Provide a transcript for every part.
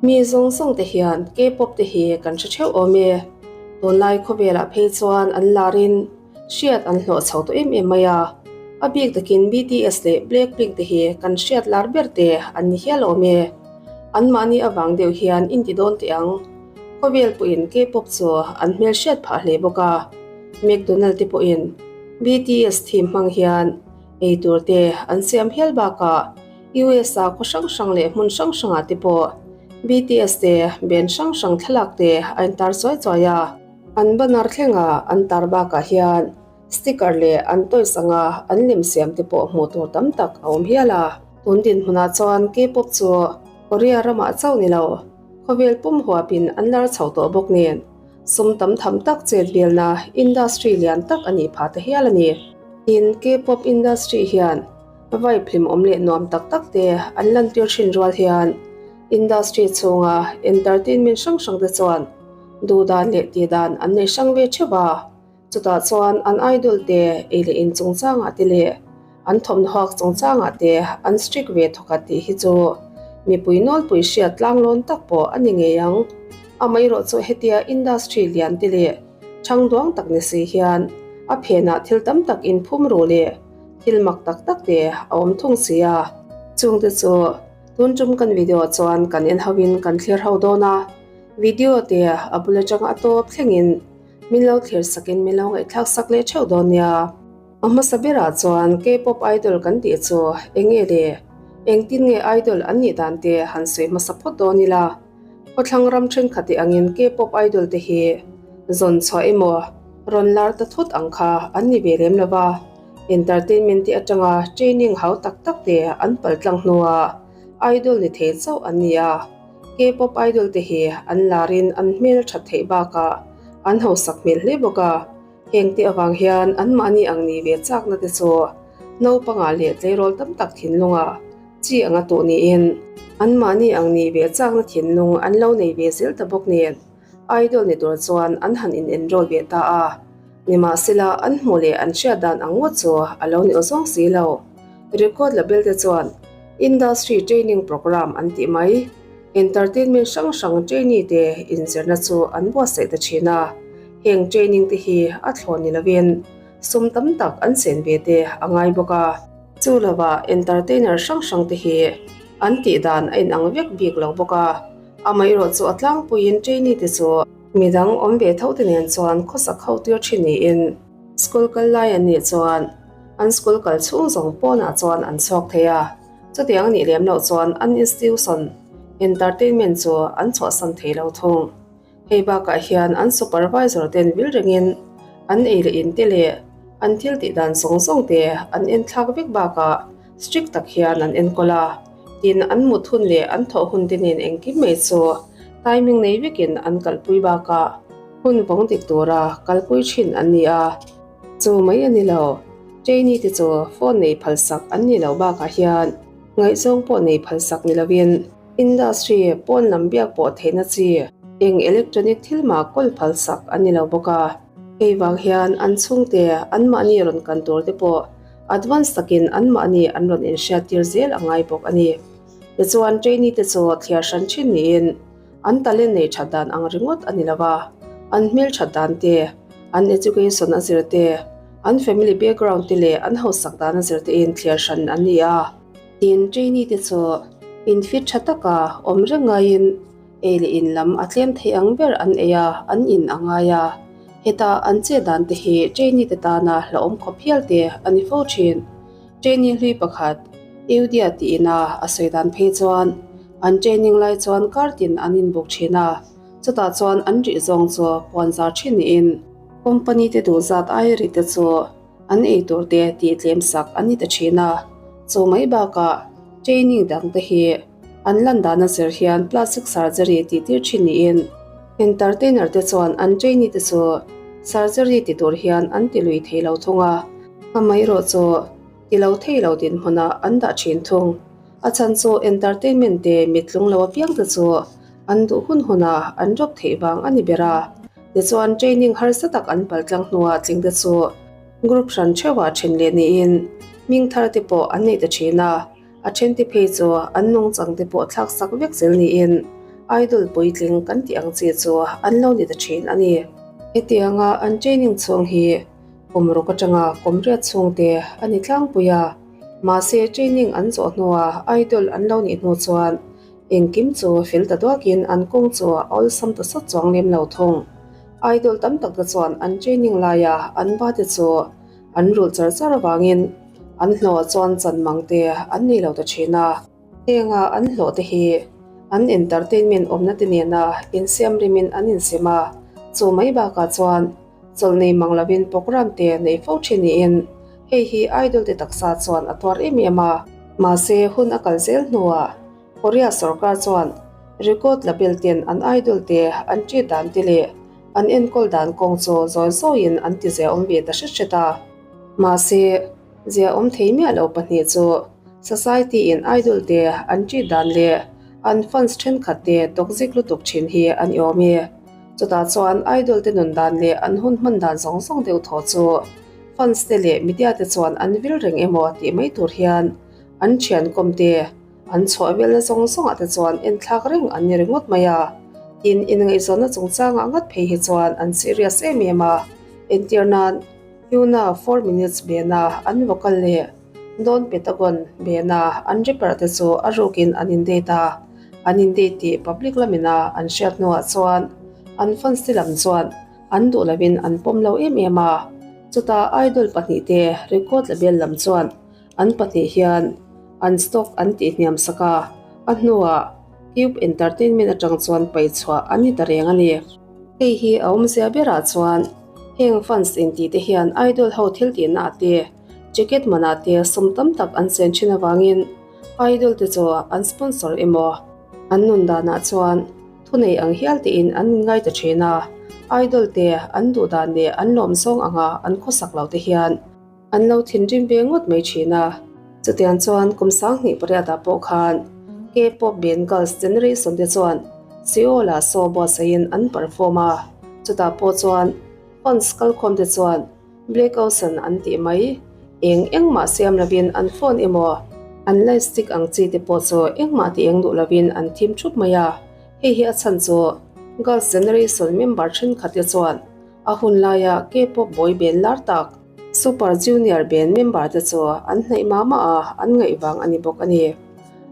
Mi zawng zawng te hian K-pop te hi kan hre theuh awm e. Tunlai khawvelah phei chuan an larin hriat an hlawh chho tawh em em mai a. A bik takin BTS leh Blackpink te hi kan hriat lar ber te an ni hial awm e. Anmahni avang deuh hian inti dawn teh ang. Khawvel pawhin K-pop chu an hmelhriat phah hle bawk a. McDonald te pawhin BTS theme hmang hian eitur te an siam hial bakah USA khaw hrang hrang leh hmun hrang hrangah te pawh BTS te band hrang hrang thlalak te a intar chuai chuai a. An banner thlenga an tar bakah hian sticker leh an toys anga an lem siam te pawh hmuh tur tam tak a awm hial a. Tun dinhmunah chuan K-pop chu Korea ramah chauh ni lo, khawvel pum huapin an lar chho tawh bawk nen sum tam tham tak chet velna industry lian tak a nih phah ta hial a ni. Tin, K-pop industry hian Vibe hlimawm leh nuam tak tak te an lantir thin rual hian industry chhunga entertainment hrang hrang te chuan duhdan leh tihdan an nei hrang ve theuh a, chutah chuan an idol te ei leh in chungchangah te leh an thawmhnaw chungchangah te an strict ve thawkhat tih hi chu mipui nawlpui hriat tlanglawn tak pawh a ni ngei ang. Amaherawhchu hetia industry lian te leh thangduang tak ni si hian a phenah thil tam tak inphum ru leh Thil mak tak tak te a awm thung si a. Chungte chu tun tum kan video chuan kan en ho in kan thlir ho dawn a, video te a bul atanga a tawp thlengin min lo thlir sak in min lo ngaihthlak sak leh theuh dawn nia. A hmasa berah chuan K-pop idol kan tih chu eng nge le? Engtin nge idol an nih dan te han sawi hmasa phawt dawn ila. Khawthlang ram thenkhat i angin K-pop idol te hi zawn chhuah emaw rawn lar ta thut ang kha an ni ve lem lo va. Entertainment te atanga training hau tak tak te an pal tlang hnuah idol ni thei chauh an ni a. K-pop idol te hi an larin an hmel that theih bakah an hausak hmel hle bawk a. Heng te avang hian anmahni ang ni ve chakna te chu naupangah leh tleirawl tam tak thinlungah chi anga tuh niin anmahni ang ni ve chakna thinlung an lo nei ve zel ta bawk nen idol ni tur chuan an han in enroll ve ta a. Nimahsela an hmuh leh an hriat dan ang ngawt chu a lo ni awzawng si lo. Record label te chuan Industry Training Programme an tih mai. Entertainment hrang hrang trainee te inzirna chu an buatsaih ta thin a. Heng training te hi a thlawn ni lovin sum tam tak an chen ve te a ngai bawk a. Chu lovah entertainer hrang hrang te hi an tih dan a inang vek bik lo bawk a. Amaherawhchu chu a tlangpuiin trainee te chu midang awm ve tho te nen chuan khawsak ho tir thin niin school kal lai an nih chuan an school kal chhung zawng pawnah chuan an chhuak thei a. Chutiang nih lem loh chuan an institution entertainment chu an chhuahsan thei lo thung. Hei bakah hian an supervisor ten vil rengin an ei leh in te leh an thil tih dan zawng zawng te an en thlak vek bakah strict tak hian an enkawl a. Tin, an mut hun leh an thawh hun te nen engkim mai chu timing nei vekin an kalpui bakah hun vawng dik tura kalpui thin an ni a. Chu mai a ni lo, Trainee te chu phone nei phalsak an ni lo bakah hian ngaihzawng pawh nei phalsak ni lovin industry pawn lam biak pawh theihna chi eng electronic thil mah kawl phalsak an ni lo bawk a. Hei vang hian an chhungte anmahni rawn kan tur te pawh advance takin anmahni an rawn inhriattir zel a ngai bawk a ni. Tichuan trainee te chu thliar hran thin niin An talent nei that dan ang ringawt a ni lo a, an hmel that dan te, an education a zir te, an family background te leh an hausak dan a zir te in thliar hran an ni a. Tin, trainee te chu in fit tha taka awm reng ngaiin ei leh in lam a tlem thei ang ber an ei a, an in a ngai a. Heta an chet dan te hi trainee te tana hlauhawm khawp hial te a ni fo thin. Trainee hlui pakhat, Eudia tiin a a sawi dan phei chuan an training lai chuan kar tin an inbuk thin a, chutah chuan an rih zawng chu puan zar thin niin company te duh zat aia ri te chu an ei tur te tih tlem sak an ni ta thin a, chu mai bakah training dang te hi an lan dan a zir hian plastic surgery tih tir thin niin entertainer te chuan an trainee te chu surgery ti tur hian an ti lui thei lo thung a. Amaherawh chu ti lo thei lo dinhmunah an dah thin thung. A chhan chu entertainment te mittlung lo apiang te chu an duh hun hunah an drop theih vang a ni ber a. Tichuan training harsa tak an pal tlang hnuah tling te chu group hran theuhah then leh niin hming thar te pawh an nei ta thin a. A then te phei chu an nungchang te pawh thlak sak vek zel niin. Idol puitling kan tih ang chi chu an lo ni ta thin a ni. Hetianga an training chhung hi kum ruk atanga kum riat chhung te a ni tlangpui a, mahse training an zawh hnua Idol an lo nih hnu chuan engkim chu fel ta duakin an kawng chu a awlsam ta sawt chuang lem lo thung. Idol tam tak te chuan an training laia an ba te chu an rulh char char avangin an hlawh chuan chan mang te an nei lo ta thin a. Henga an hlawh te hi an entertainment awmna te nena insiam rimin an insem a, chu mai bakah chuan chawlh nei mang lovin programme te nei fo thin niin hei hi idol te taksa chuan a tuar em em a. Mahse hun a kal zel hnuah Korea sorkar chuan record label ten an idol te an treat dan te leh an enkawl dan kawng chu zawi zawiin an ti ziaawm ve ta hret hret a. Mahse. Zia awm thei miah lo pahnih chu Society in idol te an treat dan leh an fans thenkhat te toxic lutuk thin hi an i awm e. Chutah chuan idol te nun dan leh an hun hman dan zawng zawng deuh thaw chu fans te leh media te chuan an vil reng emaw tih mai tur hian an thian kawm te an chhuah velna zawng zawngah te chuan enthlak reng an ni ringawt mai a. Tin, inngaihzawnna chungchangah ngat phei hi chuan an serious em em a, entir nan. Yuna 4 minutes bena an vocal leh Don Petagon bena an rapper te chu a rukin an in date a, an in date tih public lamina an hriat hnuah chuan an fans te lam chuan an duh lovin an pawm lo em em a, chutah idol pahnihte record label lam chuan an pahnih hian an stock an tih hniam sak a, a hnuah Cube Entertainment atang chuan paihchhuah an ni ta reng a ni. Hei hi a awmzia berah chuan heng fans intih te hian idol ho thil tihna ah te, ticket manah te sum tam tak an chen thin avangin idol te chu an sponsor emaw an nun danah chuan thunei ang hial tein an inngai ta thin a, idol te an duh dan leh an lawm zawng anga an khawsak lo te hian An lo thinrim ve ngawt mai thin a. Chutiang chuan kum 2008 ah pawh khan K-pop band Girls' Generation te chuan Seoul ah show buatsaihin an perform a, chutah pawh chuan fans kalkhawm te chuan Black Ocean an tih mai. Eng engmah siam lovin an phone emaw an light stick ang chi te pawh chu engmah ti eng duh lovin an thim thup mai a, hei hi a chhan chu Girls' Generation member thenkhat te chuan a hun laia K-pop boy band lar tak Super Junior band member te chu an hnaih mah mah a, an ngaih vang a ni bawk a ni.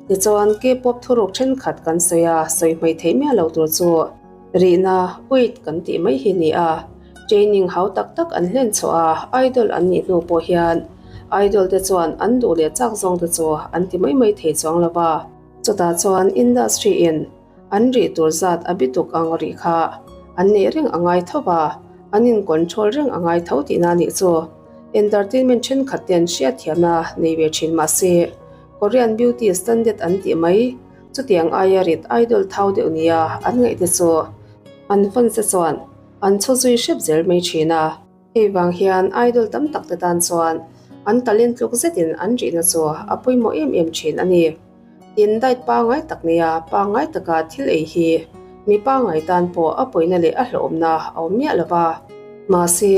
Tichuan, K-pop thuruk thenkhat kan sawi a, sawi hmai theih miah lo tur chu rihna, weight, kan tih mai hi ni a. Training hau tak tak an hlen chhuah a, idol an nih hnu pawh hian idol te chuan an duh leh chak zawng te chu an ti mai mai thei chuang lo va. Chutah chuan industry in An rih tur zat a bituk ang rih kha an neih reng a ngai tho va, an in control reng a ngai tho tihna nih chu. Entertainment thenkhat ten hriatthiamna nei ve thin mah se, Korean beauty standard an tih mai, chutiang aia rit idol thau deuh nia an ngaih te chu an fans te chuan an chhu zui hrep zel mai thin a. Hei vang hian idol tam tak te tan chuan an talent tluk zetin an rihna chu a pawimawh em em thin a ni. Tin, diet pangngai tak nia pangngai taka thil ei hi mi pangngai tan pawh a pawina leh a hlawhawmna a awm miah lo va. Mahse,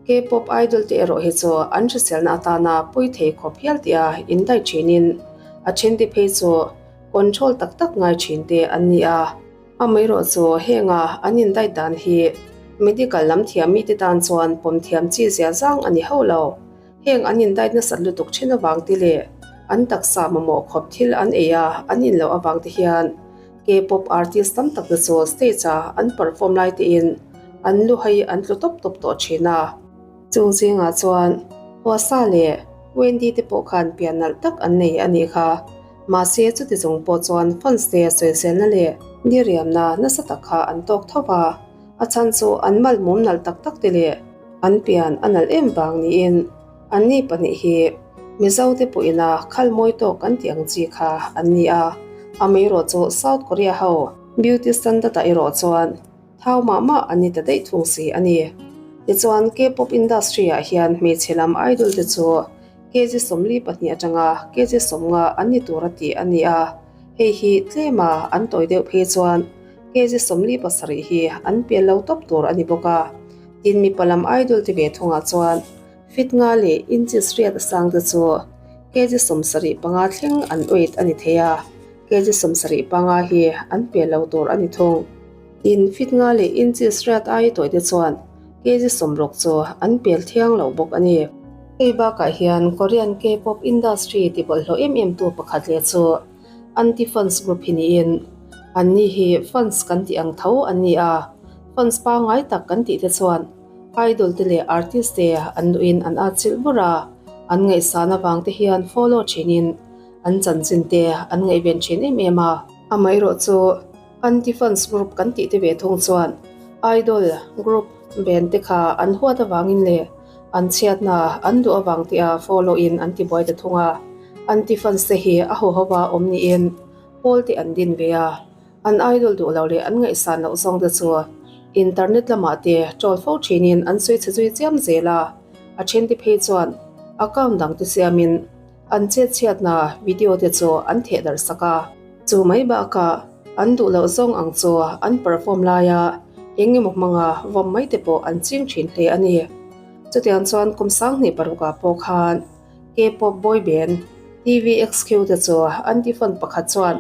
K-pop idol te erawh hi chu an hriselna atana pawi thei khawp hial tia in diet thinin a then te phei chu control tak tak ngai thin te an ni a. Amaherawh chu henga an in diet dan hi medical lam thiam mite tan chuan pawm thiam chi zia zang a ni hauh lo. Heng an indait nasat lutuk thin avang te leh an taksa mamawh khawp thil an ei a, an in loh avang te hian K-pop artist tam tak te chu stage a an perform lai tein an lu hai an tlu tawp tawp tawh thin a. Chung zingah chuan Hwasa leh Wendy te pawh khan pian nalh tak an nei a nih kha. Mahse chuti chung pawh chuan fans te sawiselna leh diriamna nasa tak kha an tawk tho va, a chhan chu an malmum nalh tak tak te leh An pian a nalh em vang niin anni pahnih hi Mizo te pawhin a khal mawi tawk kan tih ang chi kha an ni a, amaherawh chu South Korea ho beauty standard ah erawh chuan thau mah mah an ni ta daih thung si a ni. Tichuan K-pop industry ah hian hmeichhe lam idol te chu kg 42 atanga kg 50 an ni tur a tih a ni a, hei hi tlema an tawi deuh phei chuan kg 47 hi an pian lo tawp tur a ni bawk a. Tin mipa lam idol te ve thungah chuan fit nga leh inches riat a sang te chu kg 75 thleng an weight a ni thei a. kg 75 hi an pel lo tur a ni thung. Tin, feet nga leh inches riat aia tawi te chuan kg 60 chu an pel thiang lo bawk a ni. Hei bakah hian Korean K-pop industry ti bawlhhlawh em em tu pakhat leh chu anti-fans group hi niin anni hi fans kan tih ang tho an ni a, fans pangngai tak kan tih te chuan idol te leh artist te an duhin an atchilh bur a, an ngaihsan avang te hian follow thinin an chanchin te an ngaihven thin em em a. Amaherawh chu anti-fans group kan tih te ve thung chuan idol group band te kha an huat avangin leh an chhiatna an duh avang te a follow in an ti buai ta thung a, anti-fans te hi a haw hova awm niin pawl te an din ve a. An idol duh lo leh an ngaihsan loh zawng te chu internet lamah te troll fo thinin an sawi chhe zui chiam zel a, a then te phei chuan account dang te siamin an chet chhiatna video te chu an theh darh sak a. Chu mai bakah an duh loh zawng ang chu an perform laia eng emaw hmanga vawm mai te pawh an ching thin hle a ni. Chutiang chuan kum 2006ah pawh khan K-pop boy band TVXQ te chu anti-fan pakhat chuan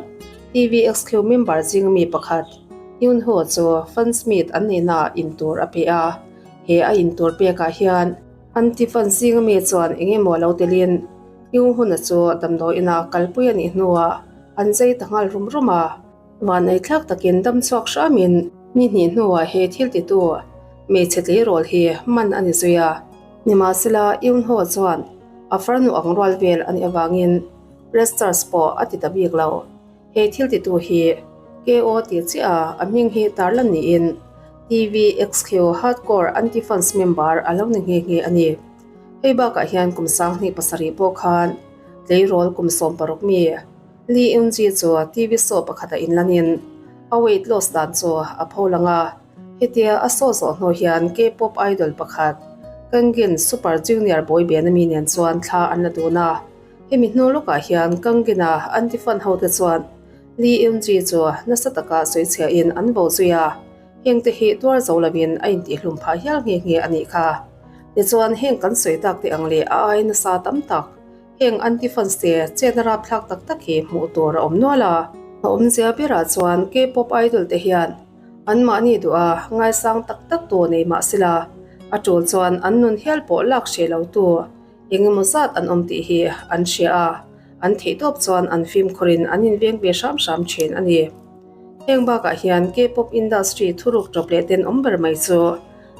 TVXQ member zinga mi pakhat Yunho chu fans meet an nihnaah intur a pe a. He a intur pekah hian anti-fan zinga mi chuan eng emaw lo telin Yunhuna chu damdawiina kalpui a nih hnuah an zai ta nghal rum rum a. Vanneithlak takin dam chhuak hramin ni hnih hnuah he thil titu hmeichhe tleirawl hi man a ni zui a. Nimahsela, Yunho chuan a farnu ang rual vel a nih avangin press charge pawh a ti ta bik lo. He thil titu hi KO tih chiah a hming hi tarlan niin TVXQ Hardcore Anti-Fans member a lo ni nghe nghe a ni. Hei bakah hian kum 2007 pawh khan tleirawl kum 16 mi Lee Eun-ji chu TV show pakhatah inlanin a weight loss dan chu a pho lang a. Hetia a show zawh hnu hian K-pop idol pakhat Kangin Super Junior boy band ami nen chuan thla an la dun a. Hemi hnu lawkah hian Kangin-a anti-fan ho te chuan Lee Eun-ji chu nasa taka sawichhiahin an vo zui a. Hengte hi tuar zo lovin a intihhlum phah hial nghe nghe a nih kha. Tichuan heng kan sawi tak te ang leh a ai nasa tam tak Heng anti-fans te chetna rapthlak tak tak hi hmuh tur a awm nual a. A awmzia berah chuan K-pop idol te hian anmahni duha ngaisang tak tak tu nei mah sela, a tul chuan an nun hial pawh lak hreh lo tu eng emaw zat an awm tih hi an hria a, an theihtawp chuan an fimkhurin an inveng ve hram hram thin a ni. Heng bakah hian K-pop industry thuruk tawp leh tenawm ber mai chu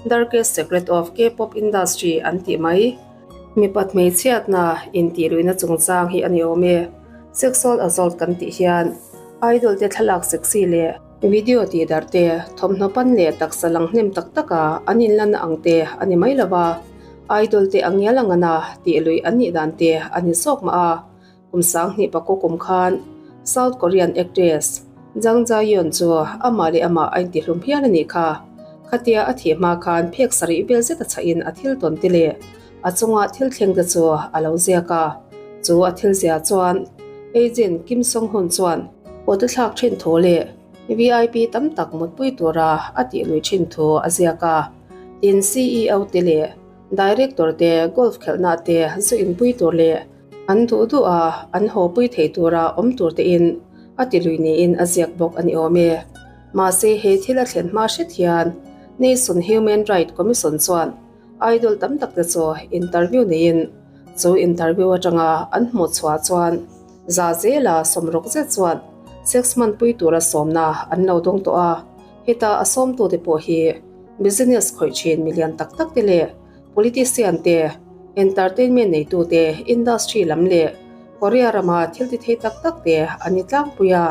Darkest Secret of K-pop Industry an tih mai. Mipat hmeichhiatna intihluihna chungchang hi a ni awm e. Sexual assault kan tih hian idol te thlalak sexy leh video tih darh te, thawmhnaw pan leh taksa lang hnem tak taka an inlanna ang te a ni mai lo va, idol te a ngial ang ana tih luih an nih dan te a ni zawk mah a. Kum 2009 kum khan South Korean actress Jang Ja-yeon chu amah leh amah a intihlum hial a nih kha. Khatia a thih hma khan phek sarih vel zet a chhahin a thil tawn te leh a chunga thil thleng te chu a lo ziak a. Chu a thil zia chuan agent Kim Song-hun chuan kut a thlak thin thu leh VIP tam tak mutpui tura a tih lui thin thu a ziak a. Tin, CEO te leh Director te golf khelhna te zu inpui tur leh An duh duh a, an haw pui thei tura awm tur tein a ti lui niin a ziak bawk a ni awm e. Mahse he thil a thlen hma hret hian Nation Human Right Commission chuan idol tam tak te chu interview neiin chu interview atanga an hmuh chhuah chuan za zela sawmruk zet chuan sex hmanpui tura sawmna an lo dawng tawh a, heta a sawmtute pawh hi business khawih thin milian tak tak te leh Politician te, entertainment neitu te, industry lam leh Korea rama thil ti thei tak tak te an ni tlangpui a.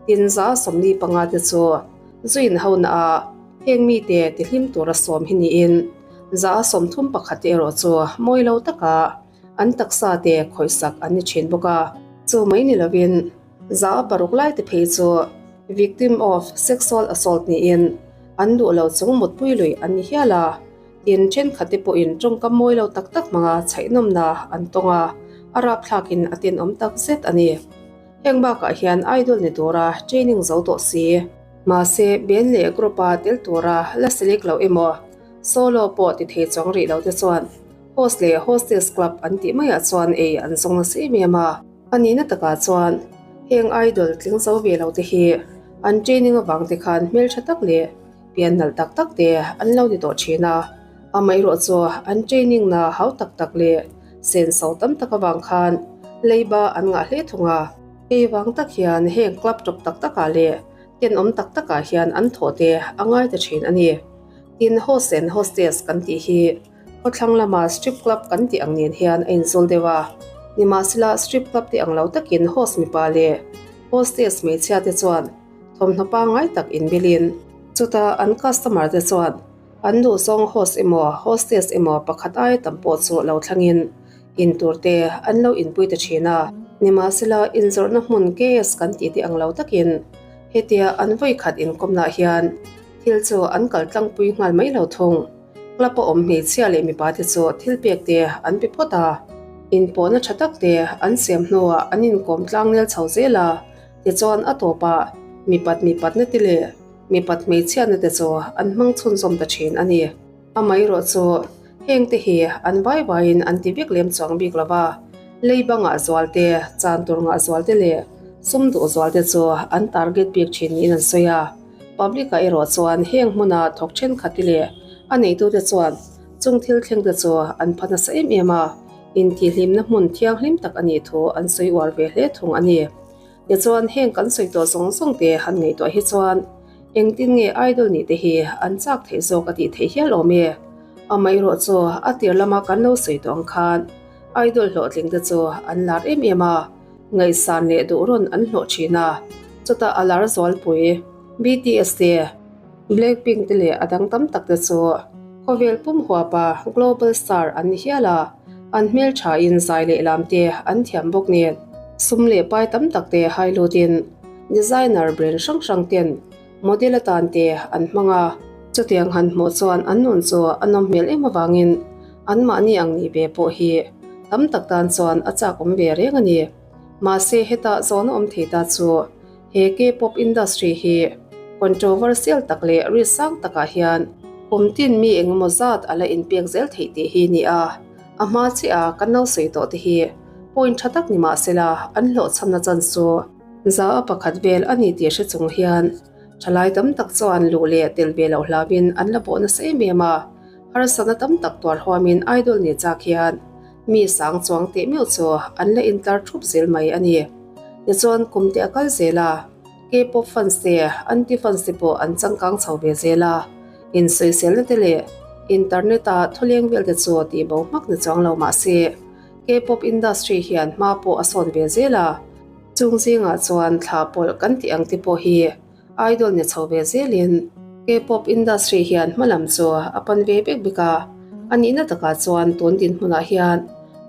Tin 145 te chu zu inhona ah heng mite tihlim tura sawm hi niin 131 te erawh chu mawi lo taka an taksa te khawihsak an ni thin bawk a. Chu mai ni lovin 6% lai te phei chu victim of sexual assault niin an duh lo chung mutpui lui an ni hial a. Tin, thenkhatte pawhin tawngkam mawi lo tak tak hmanga chhaihnawmna an tawng a, a rapthlakin a tenawm tak zet a ni. Heng bakah hian idol ni tura training zo tawh si. Mahse, band leh group-a tel tura la select loh emaw, solo pawh ti thei chuang rih lo te chuan host leh hostess club an tih maiah chuan ei an zawng nasa em em a. A nihna takah chuan Heng idol tling zo ve lo te hi an training avang te khan hmeltha tak leh pian nalh tak tak te an lo ni tawh thin a. Amaherawh chu an training na hau tak tak leh senso tam tak avang khan leiba an ngah hle thung a. Hei vang tak hian heng club tawp tak takah leh tenawm tak takah hian an thawh te a ngai ta thin a ni. Tin, host and hostess kan tih hi khawthlang lama strip club kan tih ang nen hian a inzul deuh a. Nimahsela strip club te ang lo takin host mipa leh hostess hmeichhia te chuan thawmhnaw pangngai tak inbilin chutah an customer te chuan An duhzawng host emaw hostess emaw pakhat aia tam pawh chu lo thlangin in tur te an lo inpui ta thin a. Nimahsela inzawrhna hmun gas kan tih te ang lo takin hetia an vawi khat inkawmnah hian thil chu an kal tlangpui nghal mai lo thung. Club a awm hmeichhia leh mipa te chu thil pek te an pe phawt a, inpawhna tha tak te an siam hnuah an inkawm tlang nel chho zel a, tichuan a tawpah mipat mipatna te leh Mipat hmeichhiatna te chu an hmang chhunzawm ta thin a ni. Amaherawh chu heng te hi an vai vaiin an ti vek lem chuang bik lo va, leiba ngah zual te, chan tur ngah zual te leh sum duh zual te chu an target bik thin niin an sawi a. Public ah erawh chuan heng hmuna thawk thenkhat te leh a neitute chuan chung thil thleng te chu an pha nasa em em a, intihhlimna hmun thianghlim tak a nih thu an sawi uar ve hle thung a ni. Tichuan heng kan sawi tawh zawng zawng te han ngaihtuah hi chuan engtin nge idol nih te hi an chak theih zawk a tih theih hial awm e. Amaherawh chu a tir lama kan lo sawi tawh ang khan idol hlawhtling te chu an lar em em a, ngaihsan leh duh rawn an hlawh thin a, chutah a lar zualpui BTS te, Blackpink te leh a dang tam tak te chu khawvel pum huapa global star an ni hial a. An hmelthain zai leh lam te an thiam bawk nen sum leh pai tam tak te hai lutin designer brand hrang hrang ten model atan te an hmang a. Chutiang han hmuh chuan an nun chu a nawm hmel em avangin anmahni ang nih ve pawh hi tam tak tan chuan a chak awm ve reng a ni. Mahse heta zawn a awm thei ta chu he K-pop industry hi controversial tak leh risk sang takah hian kum tin mi engemaw zat a la inpek zel theih tih hi ni a, a hma chiah a kan lo sawi tawh te hi point tha tak ni mah sela an hlawhchhamna chan chu za a pakhat vel a ni tih hre chung hian thalai tam tak chuan luh leh tel ve loh hlauin an la bawh nasa em em a, harsatna tam tak tuar huamin idol ni chak hian Mi sang chuang teh meuh chu an la intlar thup zel mai a ni. Tichuan kum te a kal zel a, K-pop fans te, anti fans te pawh an changkang chho ve zel a. Insawiselna te leh internet a thawleng vel te chu tih bo hmak ni chuang lo mah se, K-pop industry hian hma pawh a sawn ve zel a. Chung zingah chuan thla pawlh kan tih ang te pawh hi Idol ni chho ve zelin K-pop industry hian hmalam chu a pan ve bik bik a, a nihna takah chuan tun dinhmunah hian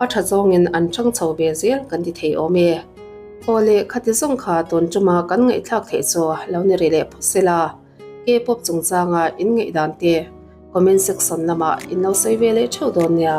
a tha zawngin an chang chho ve zel kan ti thei awm e. Aw le, khati zawng kha tun tuma kan ngaihthlak theih chu lo ni rih leh phawt sela, K-pop chungchanga in ngaihdan te comment section lamah in lo sawi ve leh theuh dawn nia.